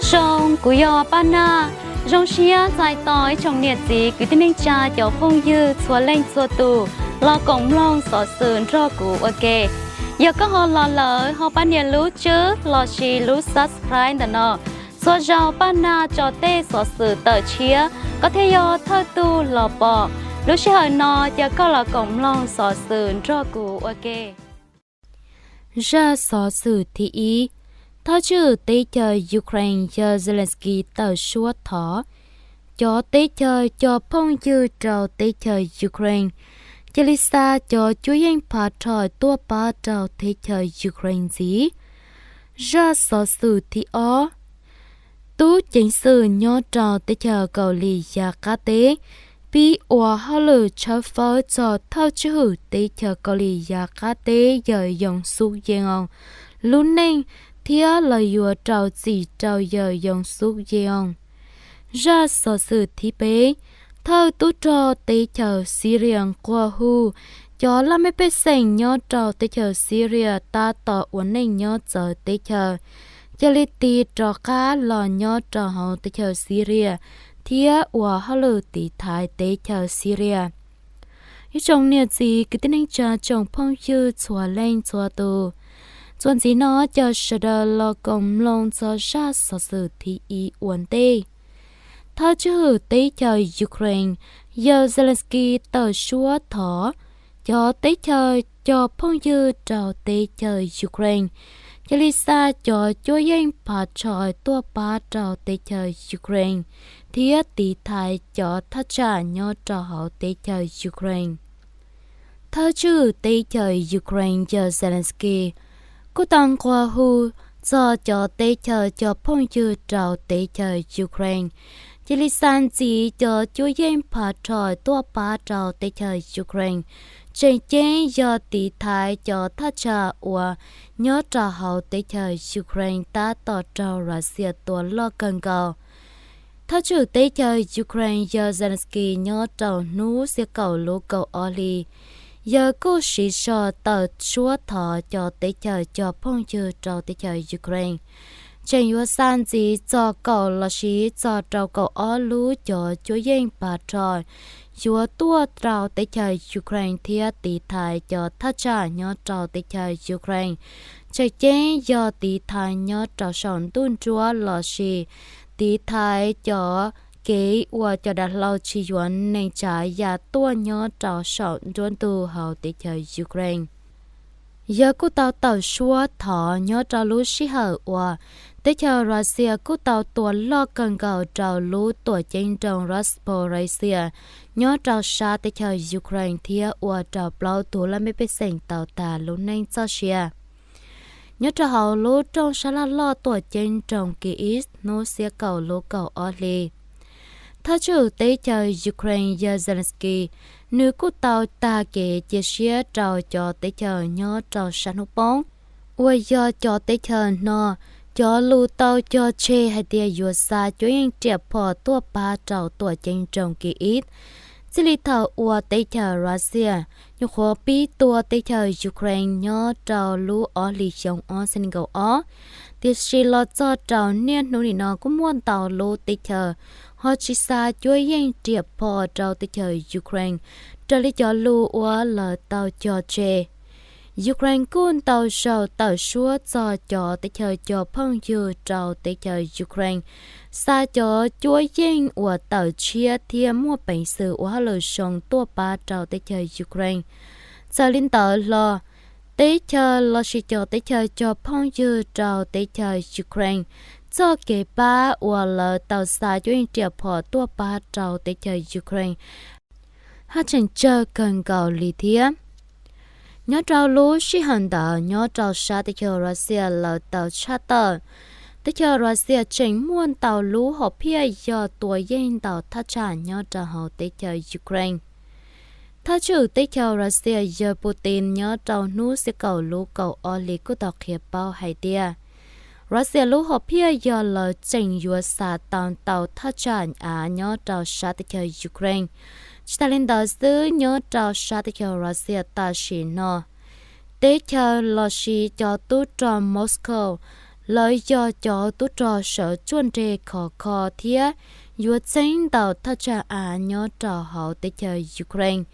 Zoo, kuv yog Paj Naj. Zoo siab txais tos ib tsoom niam txiv kwv tij neej tsa cov phooj ywg txhua leej txhua tus los koom mloog xov xwm nrog kuv ua ke. Yog koj ho los lawm ho pab nias lub tswb lossis lub subscribe ntawm no. Txhua zaus Paj Naj tso tej xov xwm tawm tshiab koj thiaj yog thawj tug los pom. Lub sij hawm no ces koj los koom mloog xov xwm nrog kuv ua ke. Zaj xov xwm thib ib, thawj tswj hwm teb chaws Ukraine yawg Zelensky tawm suab thov cov teb chaws cov phooj ywg rau teb chaws Ukraine cia li xa cov cuab yeej Patriot tuaj pab rau teb chaws Ukraine ntxiv. Zaj xov xwm thib ob, tub ceev xwm nyob rau teb chaws Kauslim Yaj Qab Teb pib ua hauj lwm tshawb fawb txog thawj tswj hwm teb chaws Kauslim Yaj Qab Teb yawg Yoon Suk Yeol lub neej thiab los yuav rau txim rau yawg Yoon Suk Yeol. Zaj xov xwm thib peb, thawj tub rog teb chaws Syria nqua hu cov laj mej pej xeem nyob rau teb chaws Syria tab tom ua neej nyob txawv teb chaws cia li tig rov qab los nyob rau hauv teb chaws Syria thiab ua hauj lwm tiv thaiv teb chaws Syria. Ib tsoom niam txiv kwv tij neej tsa tsoom phooj ywg txhua leej txhua tus, txuas ntxiv no ces sawv daws los koom mloog txog zaj xov xwm thib ib ua ntej. Thawj tswj hwm teb chaws Ukraine yawg Zelensky tawm suab thov cov teb chaws cov phooj ywg rau teb chaws Ukraine cia li xa cov cuab yeej Patriot tuaj pab rau teb chaws Ukraine thiab tiv thaiv cov thaj tsam nyob rau hauv teb chaws Ukraine. Thawj tswj hwm teb chaws Ukraine yawg Zelensky kuj tau nqua hu txog cov teb chaws cov phooj ywg rau teb chaws Ukraine cia li xa ntxiv cov cuab yeej Patriot tuaj pab rau teb chaws Ukraine, tseem ceeb yog tiv thaiv cov thaj tsam uas nyob rau hauv teb chaws Ukraine tab tom raug Russia tua loj kawg nkaus. Thawj tswj hwm teb chaws Ukraine yawg Zelensky nyob rau hnub xiab kaum lub kaum ob hli, yawg kuj siv zog tawm suab thov cov teb chaws cov phooj ywg rau teb chaws Ukraine tseem yuav xa ntxiv txog kaum lossis txog rau kaum ob lub cov cuab yeej Patriot yuav tuaj rau teb chaws Ukraine thiab tiv thaiv cov thaj tsam nyob rau teb chaws Ukraine, tseem ceeb yog tiv thaiv nyob rau saum ntuj nruab lossis tiv thaiv cov kev uas cov dav hlau tsis yuav neeg tsav yam tuaj nyob rau saum nruab ntug hauv teb chaws Ukraine. Yawg kuj tau tawm suab thov nyob rau lub sij hawm uas teb chaws Russia kuj tau tua loj kawg nkaus rau lub tuam ceeb nroog Zaporizhzhia nyob rau sab teb chaws Ukraine thiab ua rau plaub tug laj mej pej xeem tau tas lub neej txoj sia nyob rau hauv lub rooj sab laj loj tuam ceeb nroog Kyiv hnub xiab kaum lub kaum ob hli. Thawj tswj hwm teb chaws Ukraine yawg Zelensky, nws kuj tau tag kev cia siab rau cov teb chaws nyob rau sab hnub poob uas yog cov teb chaws no cov lus tau cog tseg hais tias yuav xa cuab yeej riam phom tuaj pab rau tuam ceeb nroog Kyiv, txij li thaum uas teb chaws Russia nyuam qhuav pib tua teb chaws Ukraine nyob rau lub ob hlis xyoo ob txhiab nees nkaum ob. Tiam sis los txog rau niaj hnub nim no kuj muaj ntau lub teb chaws ho tsis xa cuab yeej riam phom rau teb chaws Ukraine raws li cov lus uas lawv tau cog tseg. Ukraine kuj ntau zaus tawm suab txog cov teb chaws cov phooj ywg rau teb chaws Ukraine xa cov cuab yeej uas tawm tshiab thiab muaj peev xwm ua hauj lwm zoo tuaj pab rau teb chaws Ukraine. Txawm li ntawd los, teb chaws lossis cov teb chaws cov phooj ywg rau teb chaws Ukraine txoj kev pab uas lawv tau xa cuab yeej riam phom tuaj pab rau teb chaws Ukraine haj tseem tsawg kawg nkaus li thiab. Nyob rau lub sij hawm ntawd nyob rau sab teb chaws Russia lawv tau tshaj tawm, teb chaws Russia tseem muaj ntau lub hom phiaj yog tua yeej ntau thaj tsam nyob rau hauv teb chaws Ukraine. Thawj tswj hwm teb chaws Russia yawg Putin nyob rau hnub xiab kaum lub kaum ob hli kuj tau qhia paub hais tias Russia lub hom phiaj yog lawv tseem yuav xa tau ntau thaj tsam av nyob rau sab teb chaws Ukraine. Tsis tas li ntawd xwb, nyob rau sab teb chaws Russia tam sim no, teb chaws lossis cov tub rog Moscow Lawv yog cov tub rog sawv tsuaj nres khov kho thiab yuav txeeb ntawm thaj tsam av nyob rau hauv teb chaws Ukraine.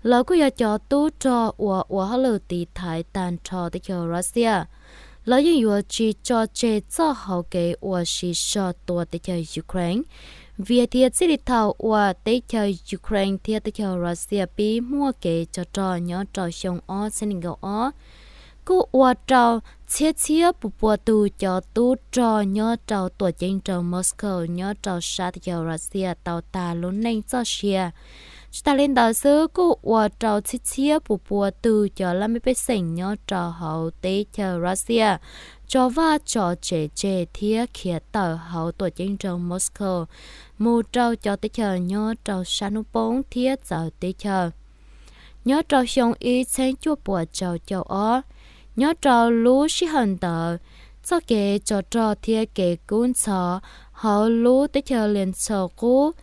Lawv kuj yog cov tub rog uas ua hauj lwm tiv thaiv tag nrho teb chaws Russia. Lawv yeej yuav tsis tso tseg txoj hauv kev uas siv zog tua teb chaws Ukraine, vim tias txij li thaum uas teb chaws Ukraine thiab teb chaws Russia pib muaj kev tsov rog nyob rau xyoo ob txhiab nees nkaum ob, kuj ua rau txhiab txhiab pua pua tus cov tub rog nyob rau tuam ceeb nroog Moscow nyob rau sab teb chaws Russia tau tas lub neej txoj sia. Tsis tas li ntawd xwb, kuj ua rau txhiab txhiab pua pua tus cov laj mej pej xeem nyob rau hauv teb chaws Russia tso vaj tso tsev tseg thiab khiav tawm hauv tuam ceeb nroog Moscow mus rau cov teb chaws nyob rau sab hnub poob thiab txawv teb chaws. Nyob rau xyoo ib txhiab cuaj puas rau caum ob, nyob rau lub sij hawm ntawd, txoj kev tsov rog thiab kev kub ntxhov hauv lub teb chaws Lias Txhaus Qub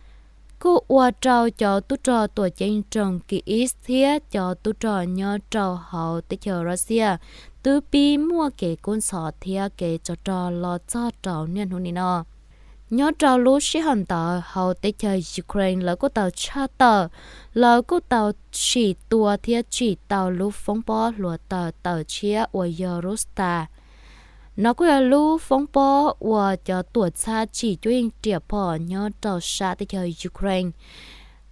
kuj ua rau cov tub rog tuam ceeb nroog Kyiv thiab cov tub rog nyob rau hauv teb chaws Russia twb pib muaj kev kub ntxhov thiab kev tsov rog los txog rau niaj hnub nim no. Nyob rau lub sij hawm ntawd hauv teb chaws Ukraine lawv kuj tau tshaj tawm, lawv kuj tau tsim tua thiab tsim tau lub foob pob hluav taws tawm tshiab uas yog Rustal. Nov kuj yog lub foob pob uas cov tuam txhab tsim cuab yeej riam phom nyob rau sab teb chaws Ukraine,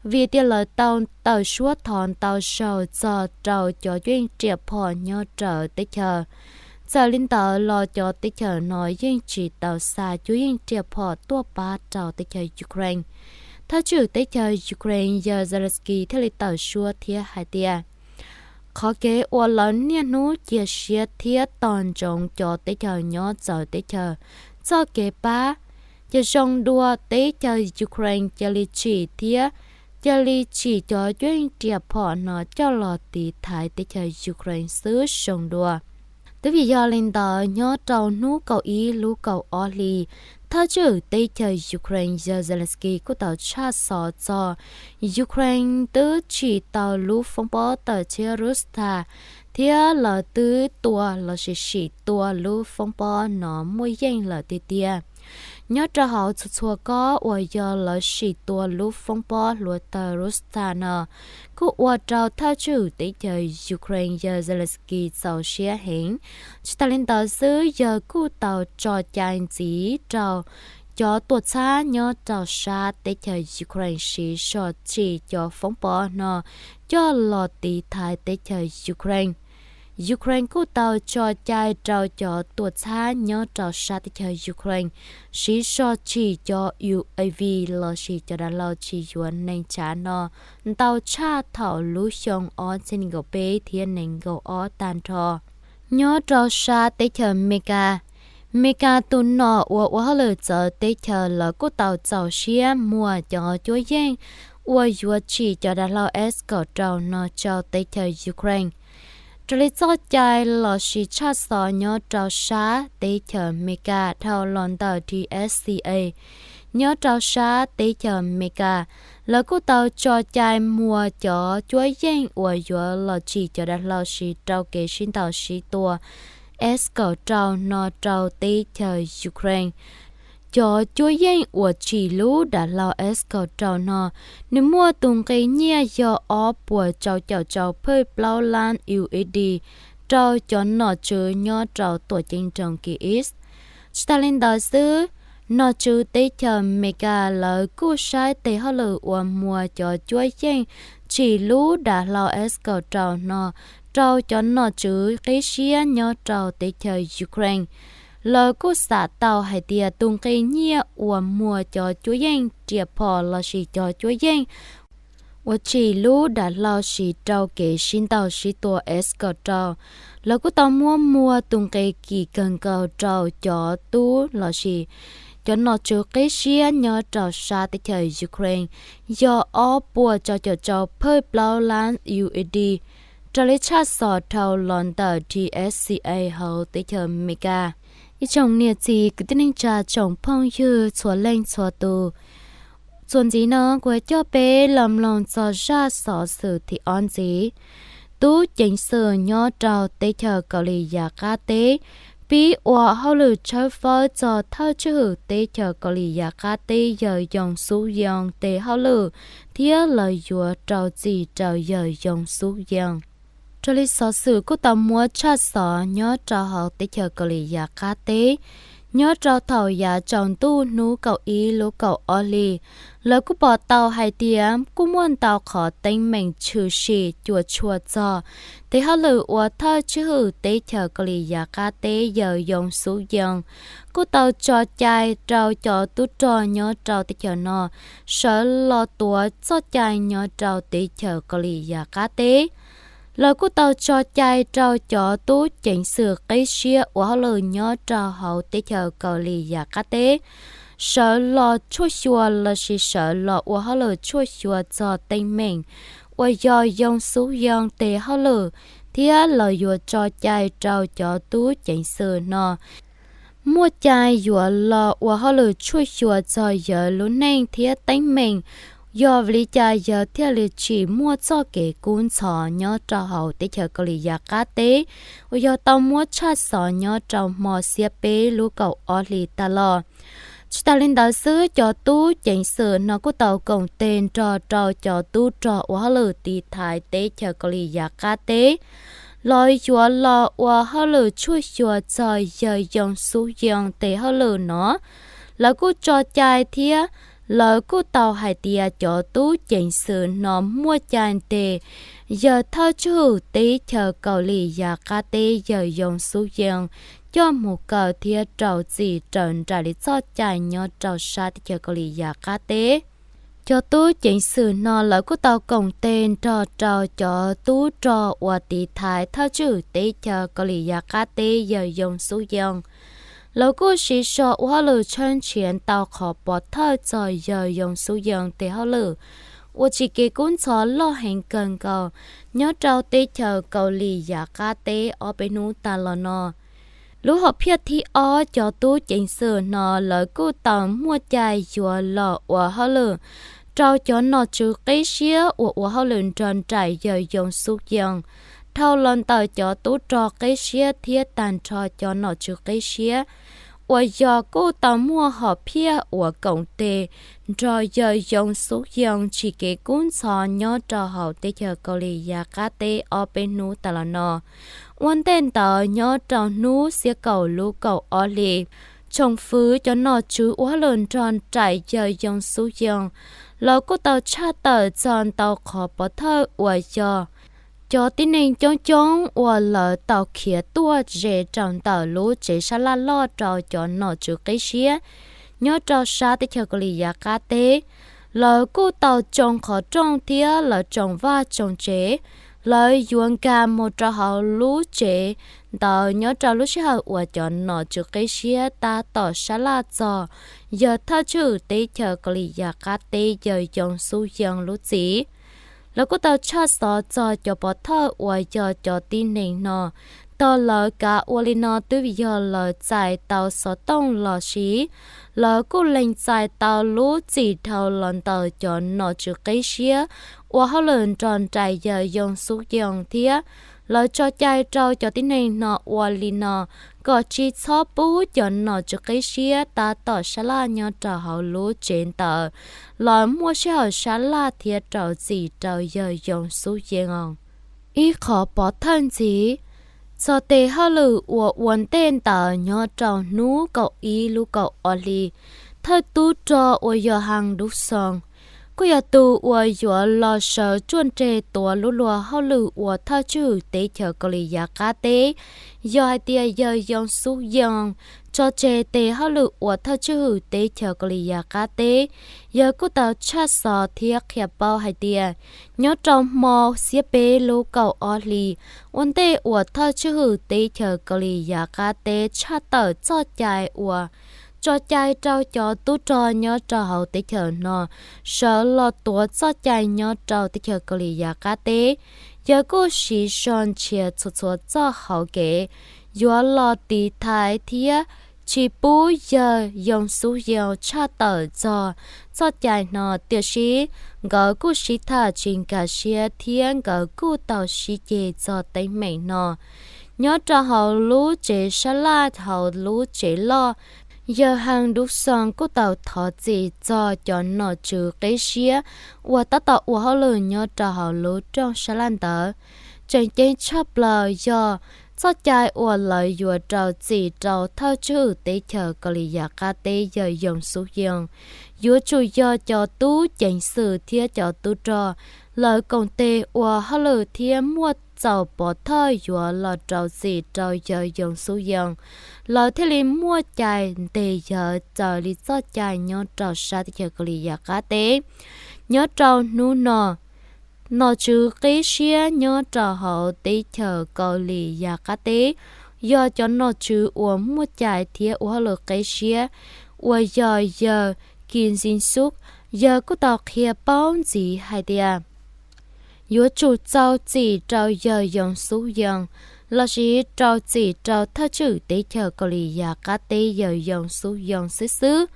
vim tias lawv tau tawm suab thov ntau zaus txog rau cov cuab yeej riam phom nyob raws teb chaws. Txawm li ntawd los cov teb chaws no yeej tsis tau xa cuab yeej riam phom tuaj pab rau teb chaws Ukraine. Thawj tswj teb chaws Ukraine yawg Zelensky thiaj li tawm suab thiab hais tias, qhov kev uas lawv niaj hnub cia siab thiab tos ntsoov cov teb chaws nyob txawv teb chaws txoj kev pab, ces zoo dua teb chaws Ukraine cia li tsim thiab cia li tsim cov cuab yeej riam phom no coj los tiv thaiv teb chaws Ukraine xwb zoo dua. Twb vim yog li ntawd, nyob rau hnub kaum ib lub kaum ob hli, thawj tswj teb chaws Ukraine yawg Zelensky kuj tau tshaj xov txog Ukraine twb tsim tau lub foob pob tawm tshiab Rustal, thiab lawv twb tua lossis sim tua lub foob pob no muaj yeej lawm tiag tiag. Nyob rau hauv txhua txhua kob uas yog lawv sim tua lub foob pob hluav taws Rustal no, kuj ua rau thawj tswj teb chaws Ukraine yawg Zelensky txaus siab heev. Tsis tas li ntawd xwb, yawg kuj tau tso cai ntxiv rau cov tuam txhab nyob rau sab teb chaws Ukraine siv zog tsim cov foob pob no coj los tiv thaiv teb chaws Ukraine. Ukraine kuj tau tso cai rau cov tuam txhab nyob rau sab teb chaws Ukraine siv zog tsim cov U A V lossis cov dav hlau tsis yuav neeg tsav no ntau tshaj thaum lub xyoo ob txhiab nees nkaum peb thiab nees nkaum ob tag nrho. Nyob rau sab teb chaws Amelikas, Amelikas tus nom uas ua hauj lwm txawv teb chaws lawv kuj tau txaus siab muag cov cuab yeej uas yuav tsim cov dav hlau S kaum rau no rau teb chaws Ukraine. Raws li txoj cai lossis tshaj xov nyob rau sab teb chaws Amelikas dhau los ntawm D S C A, nyob rau sab teb chaws Amelikas, lawv kuj tau tso cai muag cov cuab yeej uas yuav los tsim cov dav hlau siv rau kev sib ntaus sib tua S kaum rau no rau teb chaws Ukraine. Cov cuab yeej uas tsim lub dav hlau S kaum rau no, nws muaj tus nqi nyiaj yog ob puas rau caum rau phwj plaub lab U S D rau cov nom tswv nyob rau tuam ceeb nroog Kyiv. Tsis tas li ntawd xwb, nom tswv teb chaws Amelikas lawv kuj saib tes hauj lwm uas muag cov cuab yeej tsim lub dav hlau S kaum rau no rau cov nom tswv qib siab nyob rau teb chaws Ukraine. Lawv kuj xam tau hais tias tus nqi nyiaj uas muag cov cuab yeej riam phom lossis cov cuab yeej uas tsim lub dav hlau siv rau kev sib ntaus sib tua S kaum rau, lawv kuj tau muab muag tus nqi kim kawg nkaus rau cov tub lossis cov nom tswv qib siab nyob rau sab teb chaws Ukraine yog ob puas rau caum rau phwj plaub lab U S D, raws li tshaj xov dhau los ntawm D S C A hauv teb chaws Amelikas. Ib tsoom niam txiv kwv tij neej tsa tsoom phooj ywg txhua leej txhua tus, txuas ntxiv no kuv coj peb los mloog txog zaj xov xwm thib ob ntxiv. Tub ceev xwm nyob rau teb chaws Kauslim Yaj Qab teb pib ua hauj lwm tshawb fawb txog thawj tswj hwm teb chaws Kaus Lim Yav Qab Teb yawg Young Suk Yeol tes hauj lwm thiab lawv yuav rau txim rau yawg Young Suk Yeol. Raws li xov xwm kuj tau muab tshaj xov nyob rau hauv teb chaws Kaus Lim Yav Qab Teb, nyob rau thaum yav tsaus ntuj hnub kaum ib lub kaum ob hli, lawv kuj pom tau hais tias kuj muaj ntau qhov teeb meem tshwm sim cuam tshuam txog tes hauj lwm uas thawj tswj hwm teb chaws Kaus Lim Yav Qab Teb yawg Young Suk Yeol kuj tau tso cai rau cov tub rog nyob rau teb chaws no sawv los tuav txoj cai nyob rau teb chaws Kaus Lim Yav Qab Teb. Lawv kuj tau tso cai rau cov tub ceev xwm qib siab ua hauj lwm nyob rau hauv teb chaws Kaus Lim Yav Qab Teb sawv los tshuaj xyuas lossis sawv los ua hauj lwm tshuaj xyuas txog teeb meem uas yog Young Suk Yeol tes hauj lwm, thiab lawv yuav tso cai rau cov tub ceev xwm no muaj cai yuav los ua hauj lwm tshuaj xyuas txog yawg lub neej thiab teeb meem, yog vim li cas yawg thiaj li tsim muaj txoj kev kub ntxhov nyob rau hauv teb chaws Kaus Lim Yav Qab Teb uas yog tau muab tshaj xov nyob rau hmo xiab peb lub kaum ob hli tas los. Tsis tas li ntawd xwb, cov tub ceev xwm no kuj tau koom tes nrog rau cov tub rog ua hauj lwm tiv thaiv teb chaws Kaus Lim Yav Qab Teb los yuav los ua hauj lwm tshuaj xyuas txog yawg Young Suk Yeol tes hauj lwm no. Lawv kuj tso cai thiab lawv kuj tau hais tias cov tub ceev xwm no muaj cai tes yawg thawj tswj hwm teb chaws Kaus Lim Yav Qab Teb yawg Young Suk Yeol coj mus kaw thiab rau txim raws nraim li txoj cai nyob rau sab teb chaws Kaus Lim Yav Qab Teb. Cov tub ceev xwm no lawv kuj tau koom tes nrog rau cov tub rog uas tiv thaiv thawj tswj hwm teb chaws Kaus Lim Yav Qab Teb yawg Young Suk Yeol. Lawv kuj siv zog ua hauj lwm tshawb nrhiav ntau qhov pov thawj txog yawg Young Suk Yeol tes hauj lwm uas tsim kev kub ntxhov loj heev kawg nkaus nyob rau teb chaws Kaus Lim Yav Qab Teb ob peb hnub tas los no. Lub hom phiaj thib ob, cov tub ceev xwm no lawv kuj tau muaj cai yuav los ua hauj lwm rau cov nom tswv qib siab uas ua hauj lwm nrog nraim yawg Young Suk Yeol, dhau los ntawm cov tub rog qib siab thiab tag nrho cov nom tswv qib siab uas yog kuj tau muaj hom phiaj uas koom tes nrog yawg Young Suk Yeol tsim kev kub ntxhov nyob rau hauv teb chaws Kaus Lim Yav Qab Teb ob peb hnub tas los no. Ua ntej ntawd nyob rau hnub xiab kaum lub kaum ob hli, tsoom fwv cov nom tswv ua hauj lwm nrog nraim yawg Young Suk Yeol, lawv kuj tau tshaj tawm txog ntau qhov pov thawj uas yog cov tib neeg coob coob uas lawv tau khiav tuaj ze rau ntawm lub tsev sab laj loj rau cov nom tswv qib siab nyob rau sab teb chaws Kaus Lim Yav Qab Teb. Lawv kuj tau tsoo qhov rooj thiab lawv tsoo vaj tsoo tsev, lawv yuav nkag mus rau hauv lub tsev ntawd nyob rau lub sij hawm uas cov nom tswv qib siab tab tom sab laj txog yawg thawj tswj hwm teb chaws Kaus Lim Yav Qab Teb yawg Young Suk Yeol lub txim. Lawv kuj tau tshaj xov txog cov pov thawj uas yog cov tib neeg no tog lawv kav ua li no twb yog lawv txais tau xov tooj los sis lawv kuj lees txais tau lub txim dhau los ntawm cov nom tswv qib siab ua hauj lwm nrog nraim yawg Young Suk Yeol thiab lawv tso cai rau cov tib neeg no ua li no kom tsis txhob pub cov nom tswv qib siab tab tom sab laj nyob rau hauv lub tsev ntawd los muaj sij hawm sab laj thiab rau txim rau yawg Young Suk Yeol. Ib qhov pov thawj ntxiv, txog tes hauj lwm uas ua ntej ntawd nyob rau hnub kaum ib lub kaum ob hli, thawj tub rog uas yog Hang Duk Soo kuj yog tus uas yuav los sawv ruaj nreg tuav lub luag hauj lwm ua thawj tswj hwm teb chaws Kaus Lim Yav Qab Teb. Yog hais tias yawg Young Suk Yeol tso tseg tes hauj lwm ua thawj tswj hwm teb chaws Kaus Lim Yav Qab Teb, yawg kuj tau tshaj xov thiab qhia paub hais tias nyob rau hmo xiab peb lub kaum ob hli, ua ntej uas thawj tswj hwm teb chaws Kaus Lim Yav Qab Teb tshaj tawm txoj cai uas tso cai rau cov tub rog nyob rau hauv teb chaws no sawv los tuav txoj cai nyob rau teb chaws Kaus Lim Yav Qab Teb. Yawg kuj siv zog nrhiav txhua txhua txoj hauv kev yuav los tiv thaiv thiab tsis pub yawg Young Suk Yeol tshaj tawm txog txoj cai no, tiam sis nkawd kuj sib tham tsis nkag siab thiab nkawd kuj tau sib ceg txog teeb meem no. Nyob rau hauv lub tsev sab laj hauv lub tsev loj, yawg Hang Dub Xoo kuj tau thov txim txog cov nom tswv qib siab uas tab tom ua hauj lwm nyob rau hauv lub rooj sab laj ntawd. Tseem ceeb tshaj plaws yog txoj cai uas lawv yuav rau txim rau thawj tswj hwm teb chaws Kaus Lim Yav Qab Teb yawg Yoos Xub Yees, yuav tsum yog cov tub ceev xwm thiab cov tub rog lawv koom tes ua hauj lwm thiab muaj txaus pov thawj yuav los rau txim rau yawg Yoos Xub Yees, lawv thiaj li muaj cai ntes yawg raws li txoj cai nyob rau sab teb chaws Kaus Lim Yav Qab Teb. Nyob rau hnub no, nom tswv qib siab nyob rau hauv teb chaws Kaus Lim Yav Qab Teb yog cov nom tswv uas muaj cai thiab ua hauj lwm qib siab uas yog yawg Kim Jin Suk, yawg kuj tau qhia paub ntxiv hais tias yuav tsum rau txim rau yawg Yoos Xub Yees lossis rau txim rau thawj tswj hwm teb chaws Kaus Lim Yav Qab Teb yawg Yoos Xub Yees xwb xwb,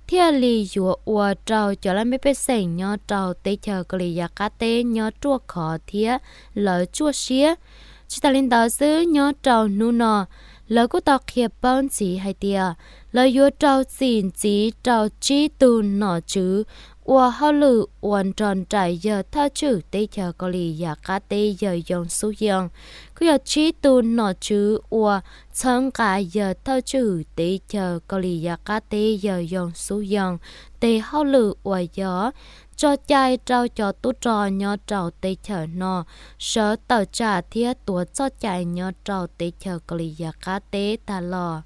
thiaj li yuav ua rau cov laj mej pej xeem nyob rau teb chaws Kaus Lim Yav Qab Teb nyob ruaj khov thiab lawv ruaj siab. Tsis tas li ntawd xwb, nyob rau hnub no, lawv kuj tau qhia paub ntxiv hais tias lawv yuav rau txim ntxiv rau tsib tug nom tswv ua hauj lwm uas nrog nraim yawg thawj tswj hwm teb chaws Kaus Lim Yav Qab Teb yawg Yoos Xub Yees, kuj yog tsib tug nom tswv uas txhawb nqa yawg thawj tswj hwm teb chaws Kaus Lim Yav Qab Teb yawg Yoos Xub Yees tes hauj lwm uas yog tso cai rau cov tub rog nyob rau teb chaws no sawv tawm tsam thiab tuav txoj cai nyob rau teb chaws Kaus Lim Yav Qab Teb tag los.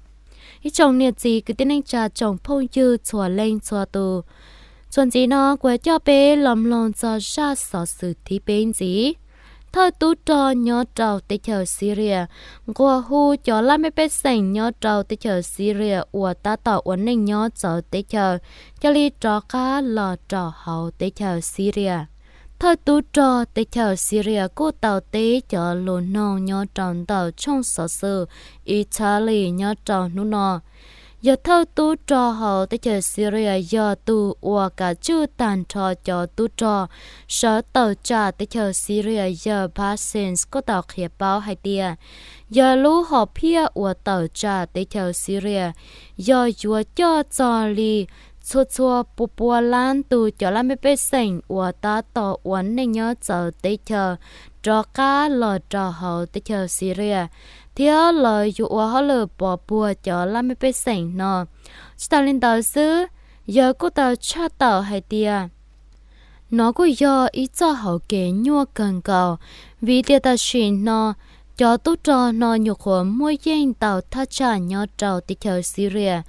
Ib tsoom niam txiv kwv tij neej tsa tsoom phooj ywg txhua leej txhua tus, txuas ntxiv no kuv coj peb los mloog txog zaj xov xwm thib peb ntxiv. Thawj tub rog nyob rau teb chaws Syria nquag hu cov laj mej pej xeem nyob rau teb chaws Syria uas tab tom ua neej nyob txawv teb chaws cia li rov qab los rau hauv teb chaws Syria. Thawj tub rog teb chaws Syria kuj tau teb cov lus noog nyob rau ntawm tshooj xov xwm Italy nyob rau hnub no. Yog thawj tub rog hauv teb chaws Syria yog tus uas kav tswj tag nrho cov tub rog sawv tawm tsam teb chaws Syria yawg Bassem kuj tau qhia paub hais tias yog lub hom phiaj uas tawm tsam teb chaws Syria yog yuav coj txog li txhua txhua pua pua lab tus cov laj mej pej xeem uas tab tom ua neej nyob txawv teb chaws rov qab los rau hauv teb chaws Syria, thiab lawv yuav ua hauj lwm pov puag cov laj mej pej xeem no. Tsis tas li ntawd xwb, yawg kuj tau tshaj tawm hais tias nov kuj yog ib txoj hauv kev nyuaj kawg nkaus, vim tias tam sim no cov tub rog no nyuam qhuav muaj yeej ntau thaj tsam nyob rau teb chaws Syria.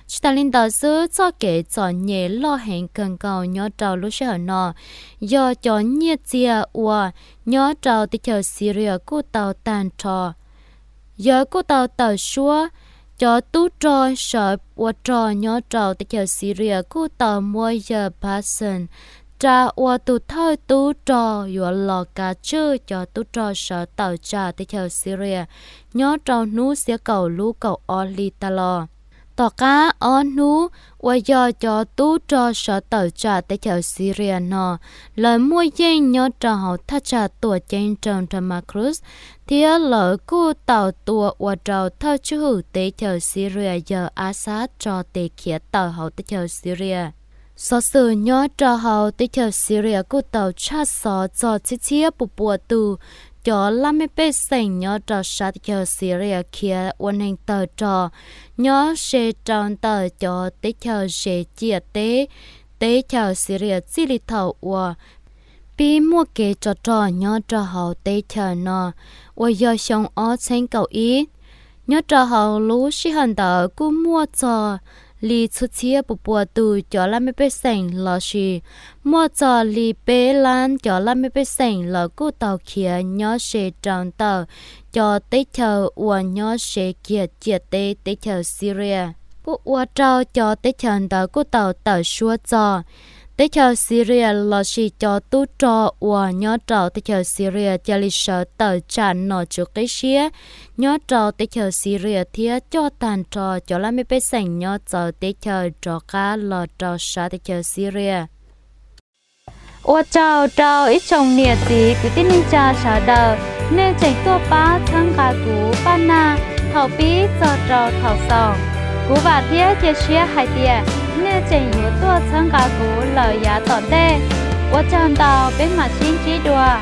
Tsis tas li ntawd xwb, txoj kev txom nyem loj heev kawg nkaus nyob rau lub sij hawm no yog cov nyiaj txiag uas nyob rau teb chaws Syria kuj tau tag nrho. Yawg kuj tau tawm suab cov tub rog sawv ua rog nyob rau teb chaws Syria kuj tau muab yawg Bassem ras ua tus thawj tub rog yuav los kav tswj cov tub rog sawv tawm tsam teb chaws Syria nyob rau hnub xiab kaum lub kaum ob hli tag los. Tom qab ob hnub uas yog cov tub rog sawv tawm tsam teb chaws Syria no, lawv muaj yeej nyob rau hauv thaj tsam tuam ceeb nroog Damascus, thiab lawv kuj tau tua ua rau thawj tswj hwm teb chaws Syria yawg Assad tso tes khiav tawm hauv teb chaws Syria. Xov xwm nyob rau hauv teb chaws Syria kuj tau tshaj xov txog txhiab txhiab puas puas tus cov laj mej pej xeem nyob rau sab teb chaws Syria khiav ua neeg tawg rog nyob ze rau ntawm cov teb chaws ze ciam teb teb chaws Syria txij li thaum uas pib muaj kev tsov rog nyob rau hauv teb chaws no uas yog xyoo ob txheeb kaum ib. Nyob rau hauv lub sij hawm ntawd kuj muaj txog li txhua txhiab puas puas tus cov laj mej pej xeem lossis muaj txog li peb lab cov laj mej pej xeem lawv kuj tau khiav nyob ze rau ntawm cov teb chaws uas nyob ze kiag ciam teb teb chaws Syria, kuj ua rau cov teb chaws ntawd kuj tau tawm suab txog teb chaws Syria lossis cov tub rog uas nyob rau teb chaws Syria cia li sawv tawm tsam nom tswv qib siab nyob rau teb chaws Syria thiab coj tag nrho cov laj mej pej xeem nyob txawv teb chaws rov qab los rau sab teb chaws Syria. Ua tsaug rau ib tsoom niam txiv kwv tij neej tsa sawv daws Nej tseem tuaj pab txhawb nqa kuv paj nag thaum pib txog rau thaum xaus. Kuv vam thiab cia siab hais tias nej tseem yuav tuaj txhawb nqa kuv lawm yav tom ntej. Ua tsaug ntau, peb mam sib ntsib dua.